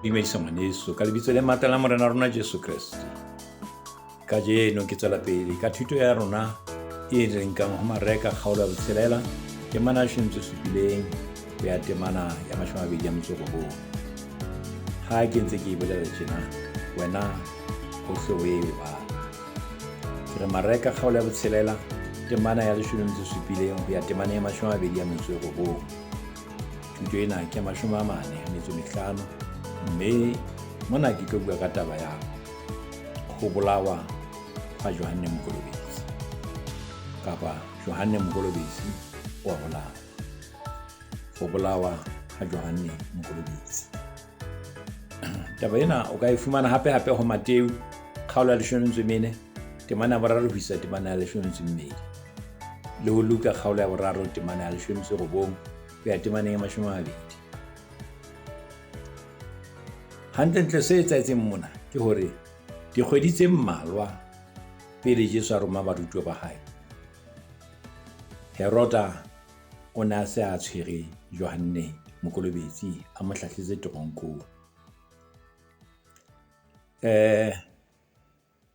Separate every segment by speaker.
Speaker 1: Dumedisa ngwaneso ka lebitso le matla la Morena rona Jesu Kreste. Kajeno ke tswela pele ka thuto ya rona e re nkang ho Mareka kgaolo ya botshelela temana ya 17 ho ya temana ya 29. Ha ke ntse ke e bolela tjena, wena o hle o e bala. Ke re Mareka kgaolo ya botshelela temana ya 17 ho ya temana ya 29. Thuto ena ke ya 45, mme mona ke tlo bua ka taba ya ho bolawa ha Johanne Mokolobetsi, kapa Johanne Mokolobetsi wa bolawa. Ho bolawa ha Johanne Mokolobetsi. Taba ena o ka e fumana hape hape ho Mateu kgaolo ya 14, temana ya 3 ho isa temana ya 12, le ho Luka kgaolo ya 3 temana ya 19 ho ya temaneng ya 20. Hantlentle se etsahetseng mona ke hore dikgwedi tse mmalwa pele Jesu a roma barutuwa ba hae, Heroda o ne a se a tshwere Johanne Mokolobetsi a mo hlahletse teronkong.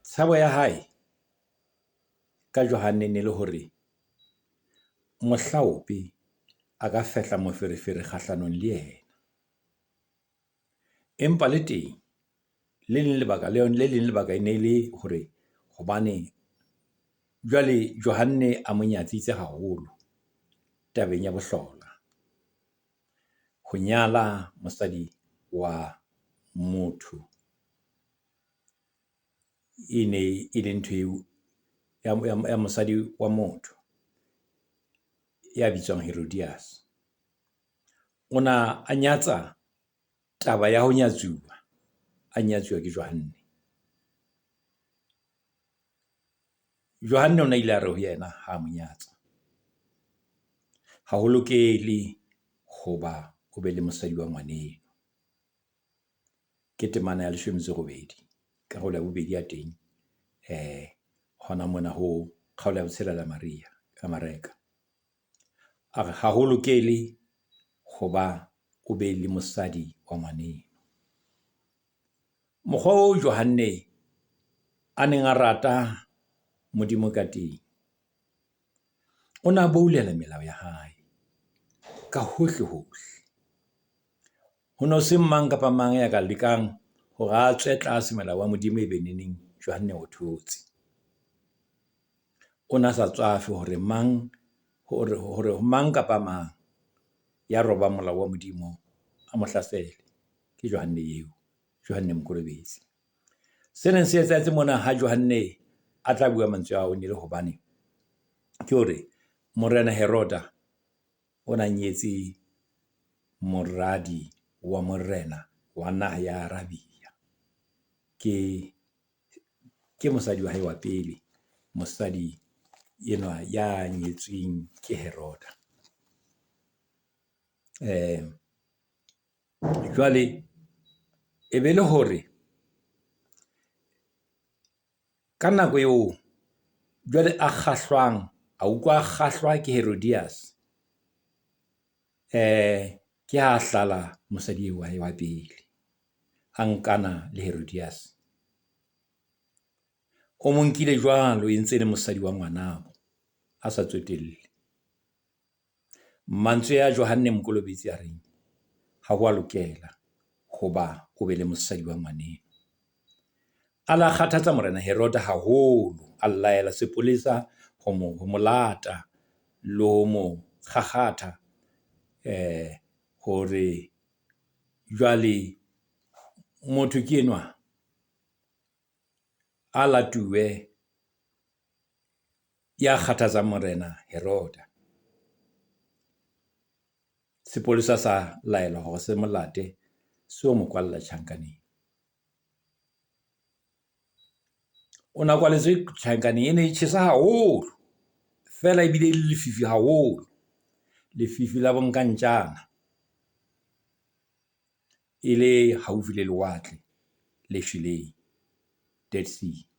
Speaker 1: Tshabo ya hae ka Johanne ne le hore mohlaope a ka fehla moferefere kgahlanong le yena. Empa le teng le leng lebaka le leng lebaka e ne le hore hobane jwale Johanne a mo nyatsitse haholo tabeng ya bohlola. Ho nyala mosadi wa motho e ne e le ntho eo ya mosadi wa motho ya bitswang Herodias. O na a nyatsa taba ya ho nyatsuwa, a nyatsuwa ke Johanne. Johanne o na ile a re ho yena ha mo nyatsa, ha ho lokele hoba o be le mosadi wa ngwaneno. Ke temana ya 18, karolo ya bobedi ya teng, hona mona ho kgaolo ya botshelela Maria ka Mareka. A re ha ho lokele hoba o be le mosadi wa ngwaneno. Mokgwa oo Johanne a neng a rata Modimo ka teng, o na boulela melao ya hae ka hohle hohle. Ho no se mang kapa mang ya ka lekang hore a tswe tlase molao wa Modimo e be neneng Johanne o thotse. O na sa tswafe hore mang hore mang kapa mang ya robang molao wa Modimo a mo hlasele. Ke Johanne eo, Johanne Mokolobetsi. Se neng se etsahetse mona ha Johanne a tla bua mantswe ao ne le hobane ke hore Morena Heroda o na nyetse moradi wa morena wa naha ya Arabia. Ke mosadi wa hae wa pele, mosadi enwa ya nyetsweng ke Heroda. Jwale e be le hore ka nako eo jwale a kgahlwang, a utlwa a kgahlwa ke Herodias, ke ha hlala mosadi eo wa hae wa pele, a nkana le Herodias. O mo nkile jwalo e ntse le mosadi wa ngwanabo, a sa tsotelle. Mantswe a Johanne Mokolobetsi a reng, ha ho a lokela hoba o be le mosadi wa ngwaneno. A la kgathatsa Morena Heroda haholo, a laela sepolesa ho mo lata le ho mo kgakgatha, hore jwale motho ke enwa a latuwe ya kgathatsang Morena Heroda. Sepolesa sa laelwa hore se mo late, se o mo kwalla tjhankaneng. O na kwaletswe tjhankaneng e ne e tjhesa haholo, feela ebile e le lefifi haholo. Lefifi la bo nka ntjana. E le haufi le lewatle le shweleng, Dead Sea.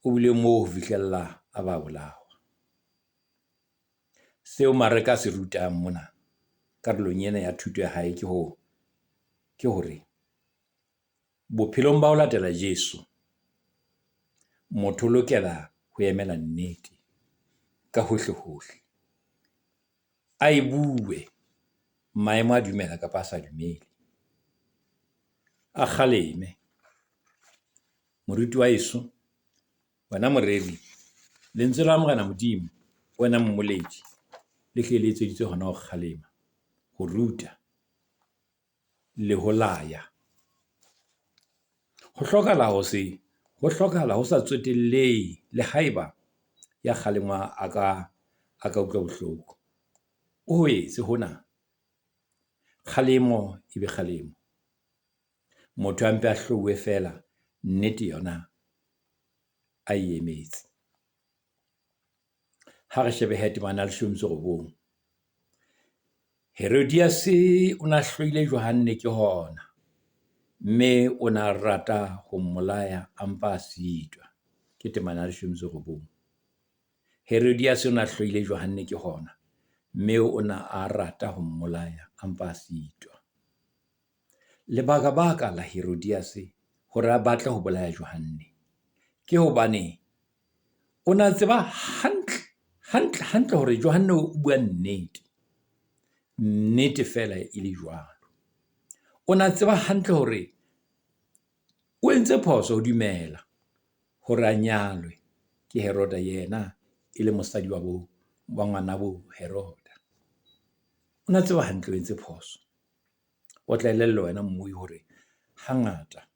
Speaker 1: O bile moo ho fihlella a ba bolawa. Seo Mareka a se rutang mona karolong ena ya thuto ya hae ke hore. Bophelong ba ho latela Jesu, motho o lokela ho emela nnete ka hohle hohle. A e bue maemo a dumela kapa a sa dumele. A kgaleme. Moruti wa heso, wena moreri, lentswe la morena Modimo, wena mmoledi le hle le etseditswe hona ho kgalema, ho ruta le ho laya. Ho hlokahala ho se, ho hlokahala ho sa tsotellehe le haeba ya kgalengwang a ka utlwa bohloko. O ho etse hona, kgalemo ebe kgalemo. Motho a mpe a hlouwe feela, nnete yona a e emetse. Ha re shebe hee temana ya leshome le metso e robong. Herodiase o na hloile Johanne ke hona, mme o na rata ho mmolaya a mpa a sitwa. Ke temana ya leshome le metso e robong. Herodiase o na hloile Johanne ke hona, mme o na a rata ho mmolaya a mpa a sitwa. Lebaka-baka la Herodiase hore a batle ho bolaya Johanne ke hobane o na tseba hantle, hantle, hantle hore Johanne o bua nnete. Nnete feela e le jwalo. O na tseba hantle hore o entse phoso ho dumela hore a nyalwe ke Heroda yena e le mosadi wa bo, wa ngwanabo Heroda. O na tseba hantle o entse phoso. O tla elellwa wena mmui hore hangata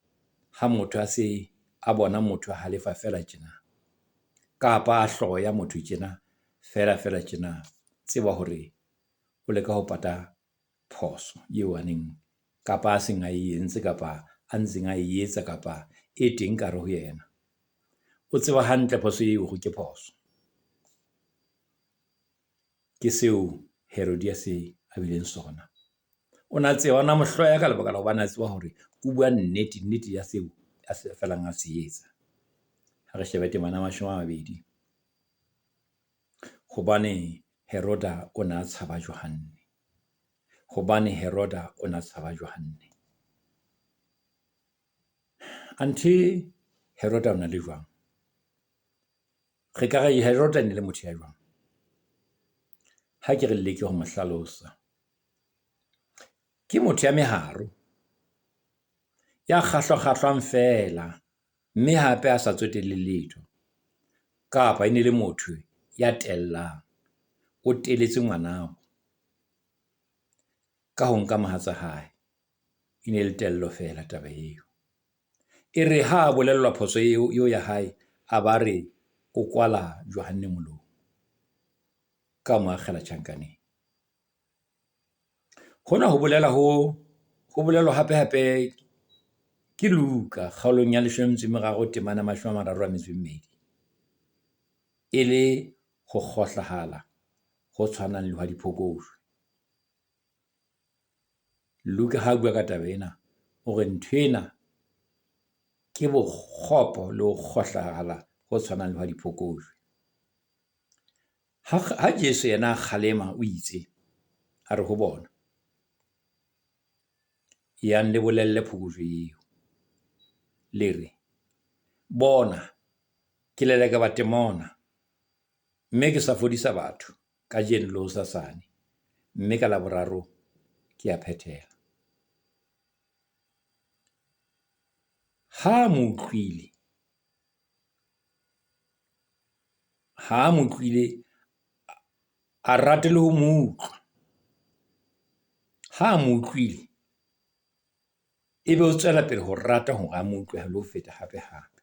Speaker 1: ha motho a se a bona motho a halefa feela tjena, kapa a hloya motho tjena feela feela tjena, tseba hore o leka ho pata phoso eo a neng kapa a seng a e entse kapa a ntseng a e etsa kapa e teng ka hare ho yena. O tseba hantle phoso eo hore ke phoso. Ke seo Herodiase a bileng sona. O na tseba, o na mo hloya ka lebaka la hobane a tseba hore o bua nnete, nnete ya seo a se felang a se etsa. Ha re shebe temana ya mashome a mabedi. Hobane Heroda o na tshaba Johanne. Hobane Heroda o na tshaba Johanne. Anthe Heroda o na le jwang? Re ka re Heroda e ne le motho ya jwang? Ha ke re leke ho mo hlalosa. Ke motho ya meharo, ya kgahlwa-kgahlwang feela, mme hape a sa tsotelle letho. Kapa e ne le motho ya tellang, o teletse ngwanabo ka ho nka mohatsa hae. E ne le tello feela taba eo. E re ha a bolellwa phoso eo ya hae, a ba re o kwala Johanne molomo ka ho mo akgela tjhankaneng. Hona ho bolela ho bolelwa hape-hape ke Luka kgaolong ya leshome le metso e meraro temana mashome a mararo a metso e mmedi. E le ho kgohlahala ho tshwanang le hwa diphokojwe. Luka ha bua ka taba ena, o re ntho ena ke bokgopo le ho kgohlahala ho tshwanang le hwa diphokojwe. Ha Jesu yena a kgalema o itse, a re ho bona, yang le bolelle phokojwe eo, le re, bona, ke leleka batemona, mme ke sa fodisa batho kajeno le hosasane, mme ka Laboraro ke a phethela. Ha mo utlwile, ha mo utlwile, a rate le ho mo utlwa. Ha mo utlwile, ebe o tswela pele ho rata hore a mo utlwe le ho feta hape-hape.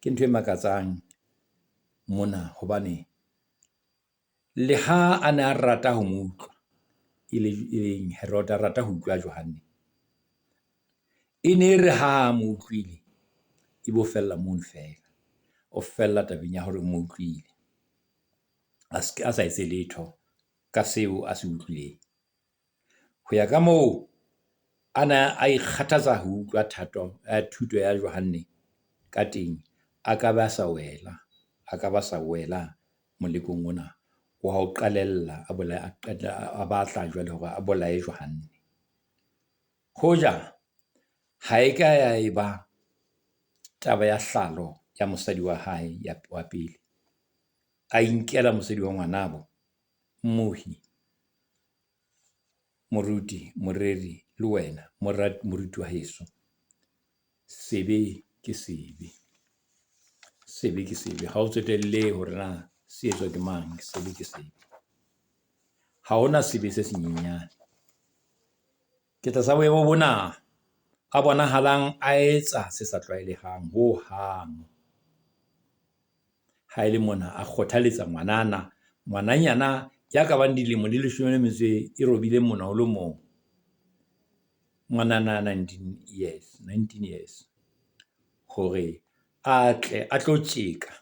Speaker 1: Ke ntho e makatsang mona hobane le ha a ne a rata ho mo utlwa, e leng Heroda a rata ho utlwa Johanne, e ne re ha mo utlwile, ebe o fella mono feela. O fella tabeng ya hore o mo utlwile. A a sa etse letho ka seo a se utlwileng. Ho ya ka moo a na a ikgathatsa ho utlwa thato, thuto ya Johanne ka teng, a ka ba sa wela, a ka ba sa wela molekong ona wa ho qalella a bolaya, a batla jwale hore a bolaye Johanne. Hoja Ha e ka ya eba taba ya hlalo ya mosadi wa hae ya wa pele. A inkela mosadi wa ngwanabo, mmohi, moruti, moreri le wena moruti wa heso. Sebe ke sebe, sebe ke sebe. Ha ho tsotellehe hore na se etswa ke mang, sebe ke sebe. Ha hona sebe se senyenyane. Ke tlasa boemo bona a bonahalang a etsa se sa tlwaelehang hohang. Ha ele mona a kgothaletsa ngwanana, ngwananyana ya ka bang dilemo di leshome le metso e robileng monwa o le mong. Ngwanana 19 years, 19 years. Hore a tle a tlo tjeka,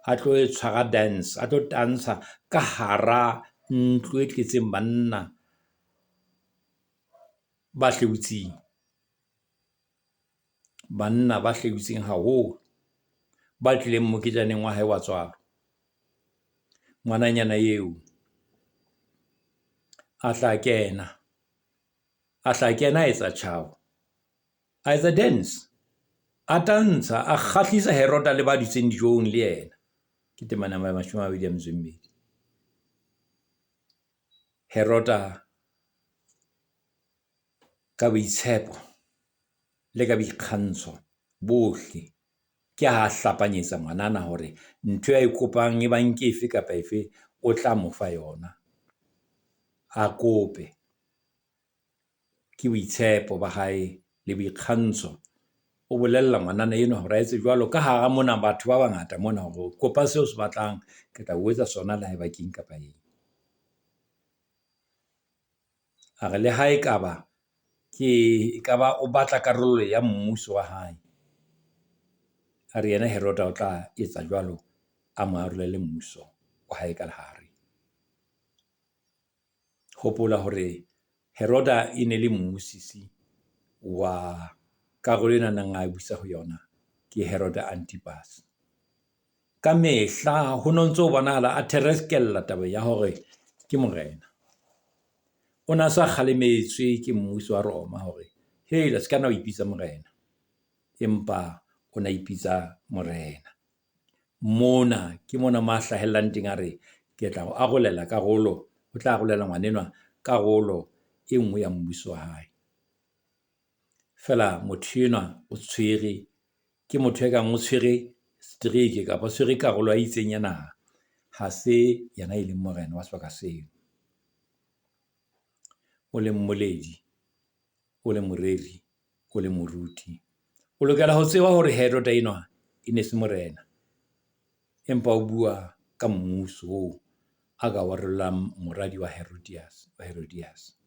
Speaker 1: a tlo tshwara dance, a tlo tantsha ka hara ntlo e tletseng banna ba hlebotseng. Banna ba hlebotseng haholo, ba tlileng moketjaneng wa hae wa tswalo. Ngwananyana eo a hla kena, a hla kena a etsa tjhao, a etsa dance. A tantsha, a kgahlisa Heroda le ba dutseng dijong le yena. Ke temana ya 22. Heroda ka boitshepo le ka boikgantsho bohle, ke ha hlapanyetsa ngwanana hore ntho ae kopang e bang ke efe kapa efe, o tla mo fa yona. A kope. Ke boitshepo ba hae le boikgantsho. O bolella ngwanana enwa hore a etse jwalo ka hara mona batho ba bangata mona hore kopa seo o se batlang, ke tla o etsa sona le haeba ke eng kapa eng. A re le ha ekaba ke, ekaba o batla karolo ya mmuso wa hae. A re yena Heroda o tla etsa jwalo, a mo arolele mmuso wa hae ka lehare. Hopola hore Heroda e ne le mmusisi wa karolo ena nang a busa ho yona, ke Heroda Antipas. Ka mehla ho no ntso bonahala a thereskella taba ya hore ke morena. O na sa kgalemetswe ke mmuso wa Roma hore, hela se ka nna wa ipitsa morena. Empa o na ipitsa morena. Mona, ke mona mo a hlahellang teng a re, ke tla o arolela karolo, o tla arolela ngwanenwa karolo e nngwe ya mmuso wa hae. Feela motho enwa o tshwere, ke motho e kang o tshwere streak kapa o tshwere karolo e itseng ya naha. Ha se yena e leng morena wa sebaka seo. O le mmoledi, o le moreri, o le moruti. O lokela ho tseba hore Heroda enwa e ne se morena. Empa o bua ka mmuso oo a ka o arolelang moradi wa Herodias, wa Herodias.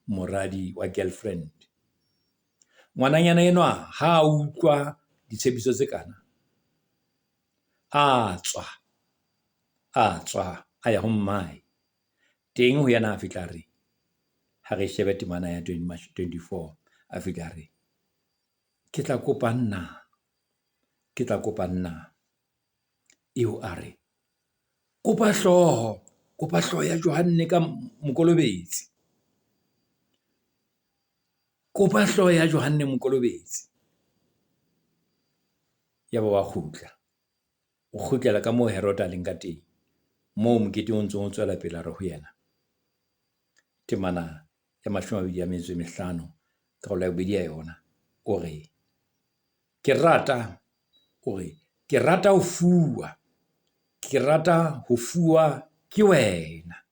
Speaker 1: Moradi wa girlfriend. Ngwananyana enwa ha a utlwa ditshepiso tse kana, a tswa, a tswa a ya ho mmae. Teng ho yena a fihla a re, ha re shebe temana ya 24, a fihla a re, ke tla kopa nna, ke tla kopa nna. Eo a re, kopa hlooho, kopa hlooho ya Johanne ka Mokolobetsi. Kopa hlooho ya Johanne Mokolobetsi. Yaba wa kgutla. O kgutlela ka moo Heroda a leng ka teng. Moo mokete o ntseng o tswela pele a re ho yena. Temana ya 25, karolo ya bobedi ya yona. O re, ke rata, o re, ke rata ho fuwa, ke rata ho fuwa ke wena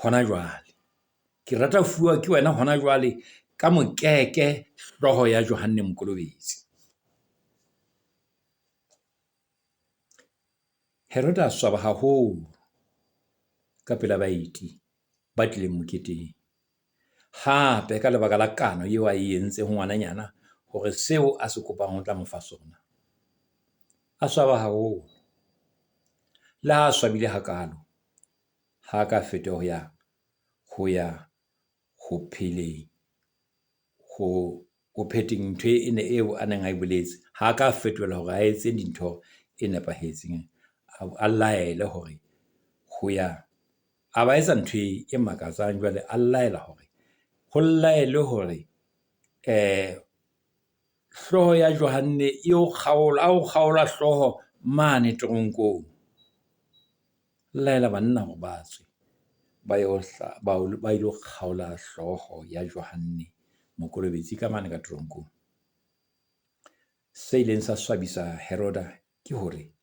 Speaker 1: hona jwale. Ke rata ho fuwa ke wena hona jwale ka mokeke hlooho ya Johanne Mokolobetsi. Heroda a swaba haholo ka pela baeti ba tlileng moketeng. Hape ka lebaka la kano eo a e entseng ho ngwananyana hore seo a se kopang o tla mo fa sona. A swaba haholo. Le ha a swabile hakalo, ha ka feta ho ya ho ya ho pheleng, ho phetheng ntho ene eo a neng a e boletse. Ha ka fetohela hore a etse dintho e nepahetseng. A laele hore ho ya, a ba etsa ntho e makatsang jwale a laela hore, ho laelwe hore Hlooho ya Johanne e o kgaola, a o kgaola hlooho mane teronkong. Laela banna hore ba tswe ba yo ba ilo kgaola hlooho ya Johanne Mokolobetsi ka mane ka teronkong. Se ileng sa swabisa Heroda ke hore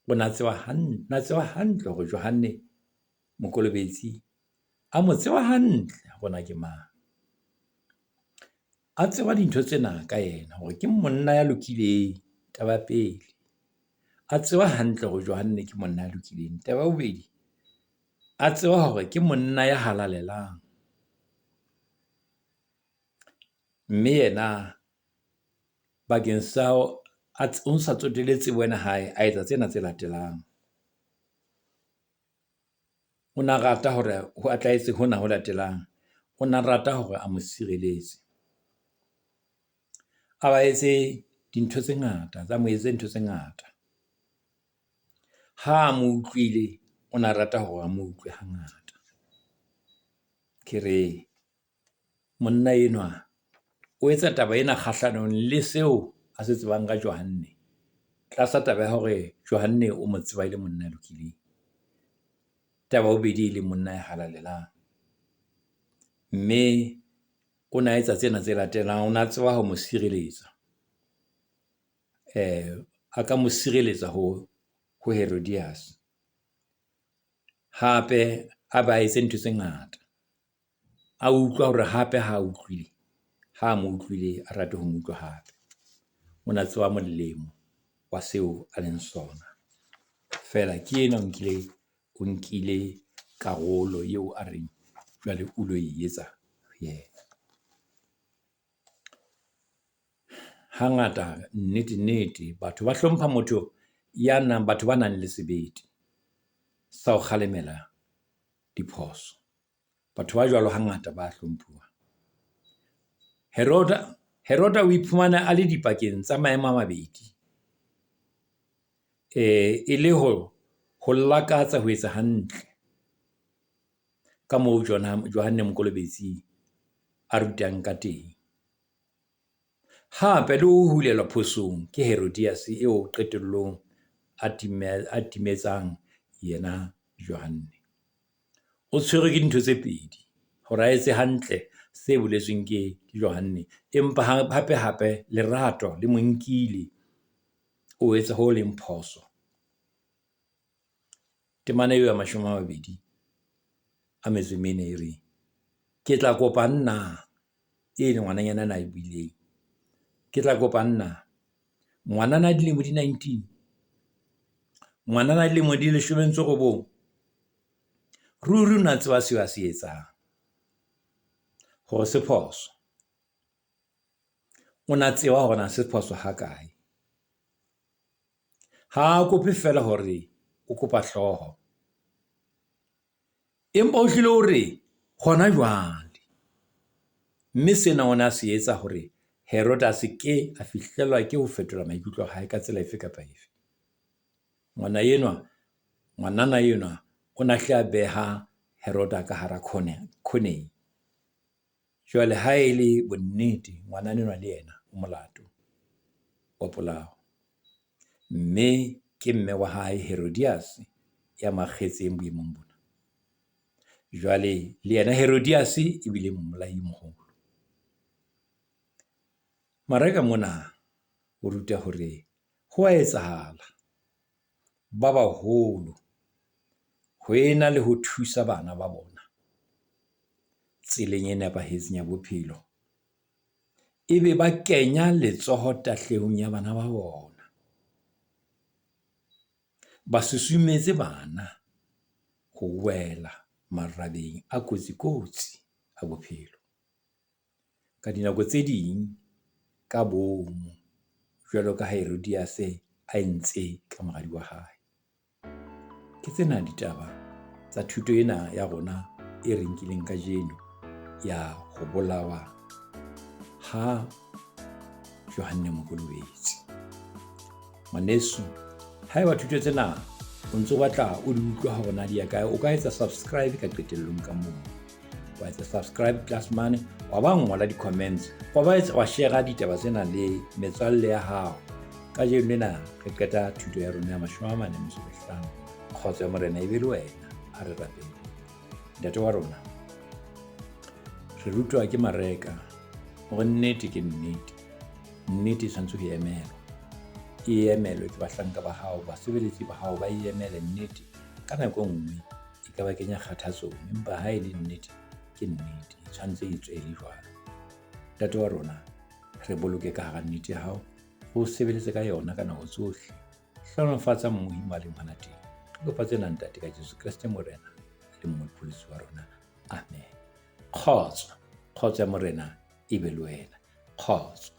Speaker 1: o na tseba na tseba hantle hore Johanne Mokolobetsi a mo tseba hantle hore na ke mang. A tseba dintho tsena ka yena hore ke monna ya lokileng, taba ya pele. A tseba hantle hore Johanne ke monna ya lokileng. Taba ya bobedi, a tseba hore ke monna ya halalelang. Mme yena bakeng sa o sa tsotelle tsebo ena hae, a etsa tsena tse latelang. O na rata hore a tla etse hona ho latelang. O na rata hore a mo sireletse. A ba etse dintho tse ngata, tsa mo etse ntho tse ngata. Ha a mo utlwile, o na rata hore a mo utlwe hangata. Ke re monna enwa o etsa taba ena kgahlanong le seo a se tsebang ka Johanne. Tlasa taba ya hore Johanne o mo tseba e le monna ya lokileng. Taba ya bobedi, e le monna ya halalelang. Mme o na etsa tsena tse latelang, o na tseba ho mo sireletsa. A ka mo sireletsa ho Herodias. Hape a ba etse ntho tse ngata. A utlwa hore hape ha a utlwile, ha a mo utlwile, a rate ho mo utlwa hape. O na tseba molemo wa seo a leng sona. Feela ke enwa o nkile, o nkile karolo eo a reng jwale o lo e etsa ho yena. Hangata nnete-nnete, batho ba hlompha motho ya nang, batho ba nang le sebete sa ho kgalemela diphoso. Batho ba jwalo hangata ba hlomphuwa. Heroda o iphumana a le dipakeng tsa maemo a mabedi. E le ho lakatsa ho etsa hantle ka moo Johanne Mokolobetsi a rutang ka teng. Hape le ho hulelwa phosong ke Herodias eo qetellong a timetsang yena Johanne. O tshwerwe ke dintho tse pedi hore a etse hantle se boletsweng ke Johanne. Empa hape-hape lerato le mo nkile, o etsa ho leng phoso. Temana eo ya 24 e re, ke tla kopang na? Eno ngwananyana ena a e buileng. Ke tla kopang na? Ngwanana a dilemo di 19, ngwanana a dilemo di 19. Ruri o na tseba seo a se etsang hore se phoso. O na tseba hore na se phoso ha kae. Ha a kope feela hore o kopa hlooho, empa o hlile o re hona jwale. Mme sena o ne a se etsa hore Heroda a se ke a fihlelwa ke ho fetola maikutlo a hae ka tsela efe kapa efe. Ngwana enwa, ngwanana enwa o na hle a beha Heroda ka hara khoneng. Jwale ha e le bonnete, ngwanana enwa le yena o molato wa polao. Mme ke mme wa hae Herodias ya mo akgetseng boemong bona. Jwale le yena Herodias ebile mmolai e moholo. Mareka mona o ruta hore ho a etsahala ba baholo ho ena le ho thusa bana ba bona tseleng e nepahetseng ya bophelo, ebe ba kenya letsoho tahlehong ya bana ba bona. Ba susumetse bana ho wela marabeng a kotsi-kotsi a bophelo. Ka dinako tse ding ka bomo, jwalo ka ha Herodias a entse ka moradi wa hae. Ke tsena ditaba tsa thuto ena ya rona e re nkileng kajeno ya ho bolawa ha Johanne Mokolobetsi. Ngwaneso, haeba thuto tsena o ntso batla o di utlwa hore na di ya kae, o ka etsa subscribe ka qetellong ka moo. Wa etsa subscribe tlase mane, wa ba ngola di-comments, wa ba etsa wa share ditaba tsena le metswalle ya hao. Kajeno lena re qeta thuto ya rona ya 45. Kgotso ya Morena e be le wena. A re rapele. Ntate wa rona, re rutwa ke Mareka hore nnete ke nnete. Nnete e tshwanetse ho emelwa. E emelwe ke bahlanka ba hao, basebeletsi ba hao ba e emele nnete. Ka nako e nngwe e ka ba kenya kgathatsong, empa ha e le nnete ke nnete, e tshwanetse e tswe e le jwalo. Ntate wa rona, re boloke ka hara nnete ya hao, re o sebeletse ka yona ka nako tsohle. Hlohonolofatsa mmohi mo a leng hona teng. Re kopa tsena Ntate ka Jesu Kreste Morena le Mopholosi wa rona. Amen. Kgotso, kgotso ya Morena e be le wena. Kgotso.